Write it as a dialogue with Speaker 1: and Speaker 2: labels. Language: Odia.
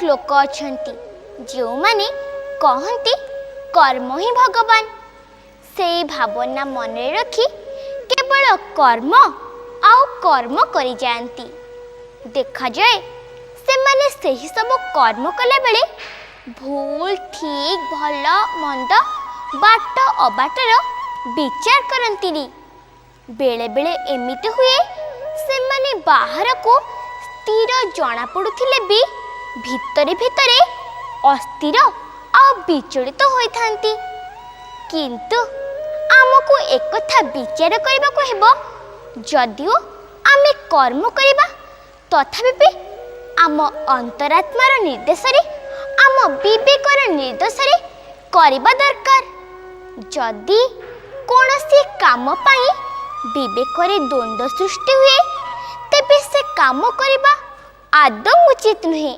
Speaker 1: ଲୋକ ଅଛନ୍ତି ଯେଉଁମାନେ କହନ୍ତି କର୍ମ ହିଁ ଭଗବାନ। ସେଇ ଭାବନା ମନରେ ରଖି କେବଳ କର୍ମ ଆଉ କର୍ମ କରିଯାଆନ୍ତି। ଦେଖାଯାଏ ସେମାନେ ସେହି ସବୁ କର୍ମ କଲାବେଳେ ଭୁଲ ଠିକ୍, ଭଲ ମନ୍ଦ, ବାଟ ଅବାଟର ବିଚାର କରନ୍ତିନି। ବେଳେବେଳେ ଏମିତି ହୁଏ, ସେମାନେ ବାହାରକୁ ସ୍ଥିର ଜଣାପଡ଼ୁଥିଲେ ବି ଭିତରେ ଭିତରେ ଅସ୍ଥିର ଆଉ ବିଚଳିତ ହୋଇଥାନ୍ତି। କିନ୍ତୁ ଆମକୁ ଏକଥା ବିଚାର କରିବାକୁ ହେବ, ଯଦିଓ ଆମେ କର୍ମ କରିବା, ତଥାପି ବି ଆମ ଅନ୍ତରାତ୍ମାର ନିର୍ଦ୍ଦେଶରେ, ଆମ ବିବେକର ନିର୍ଦ୍ଦେଶରେ କରିବା ଦରକାର। ଯଦି କୌଣସି କାମ ପାଇଁ ବିବେକରେ ଦ୍ୱନ୍ଦ୍ୱ ସୃଷ୍ଟି ହୁଏ, ତେବେ ସେ କାମ କରିବା ଆଦୌ ଉଚିତ ନୁହେଁ।